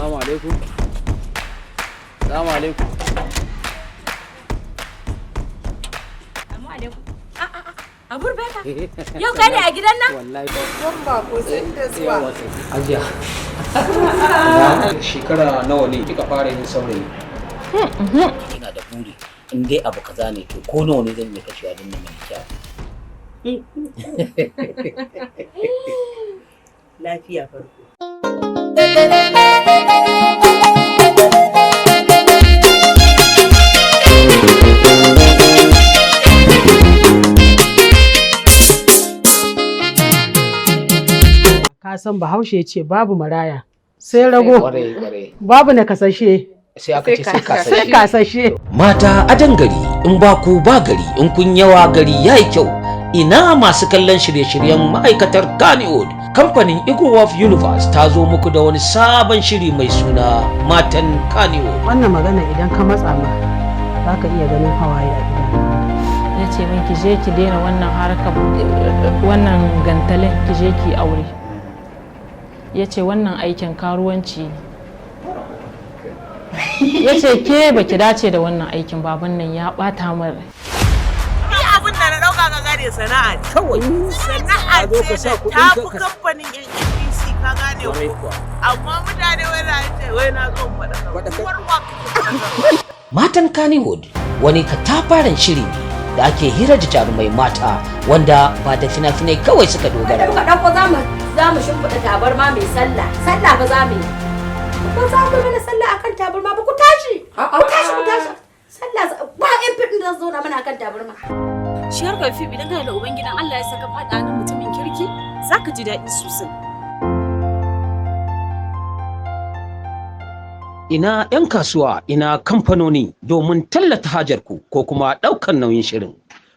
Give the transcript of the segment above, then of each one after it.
Salamu alaikum. Salamu alaikum. Aburbeka, yau kai ne a gidan nan? Wallahi. Babban bako, sai da zuwa. Hajiya. Shekara nawa ne kika fara yin saurayi? Ina da buri. In dai abu kaza ne, to ko nawa ne zan iya kashewa don na mai kyau. Lafiya farko. Ka san Bahaushe ce babu maraya sai rago, Kwarai kwarai. babu nakasashe Sai aka ce sai sai kasashe. kasashe. Mata adan gari, in ba ku ba gari, in kun yawa gari ya yi kyau. Ina masu kallon shirye-shiryen ma'aikatar Kannywood? Kamfanin Eagle of Universe ta zo muku da wani sabon shiri mai suna Matan Kannywood. Wannan magana idan ka matsa ma za ka iya ganin hawaye a idanu. Ya ce min, "Ki je ki daina wannan harkar, wannan gantalin, ki je ki aure." Ya ce wannan aikin karuwanci ne. Ya ce ke baki dace da wannan aikin. Baban nan ya bata min rai. Ni abin da na ɗauka, ka gane, sana'a ce. Kawai. Sana'a Ka zo ka ce sa da kuɗin ta ka fi kamfanin NNPC, ka gane Kwarai ko. kuwa. Amma mutane wai na ce wai na zo in faɗa. Faɗakar. Uwar wa kake faɗakarwa? Matan Kannywood wani katafaren shiri ne da ake hira da jarumai mata wanda ba da fina-finai kawai suka dogara Muka ba. ɗauko za mu shimfiɗa tabarma mai sallah. Sallah ba za mu yi. Ba za ku mana sallah akan tabarma ba. Ku tashi. Ku tashi, ku tashi. Sallah ba ƴan fiɗin da za su zauna mana akan tabarma. Shi harkar fim, idan kana da ubangidan Allah ya saka faɗa nan mutumin kirki, zaka ji daɗi sosai. Ina 'yan kasuwa, ina kamfanoni, domin tallata hajarku ko kuma ɗaukar nauyin shirin.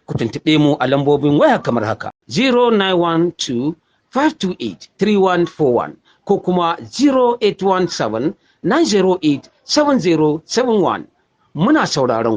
Ku tuntuɓe mu a lambobin waya kamar haka: 0912 528 3141 ko kuma 0817 908 7071. Muna sauraron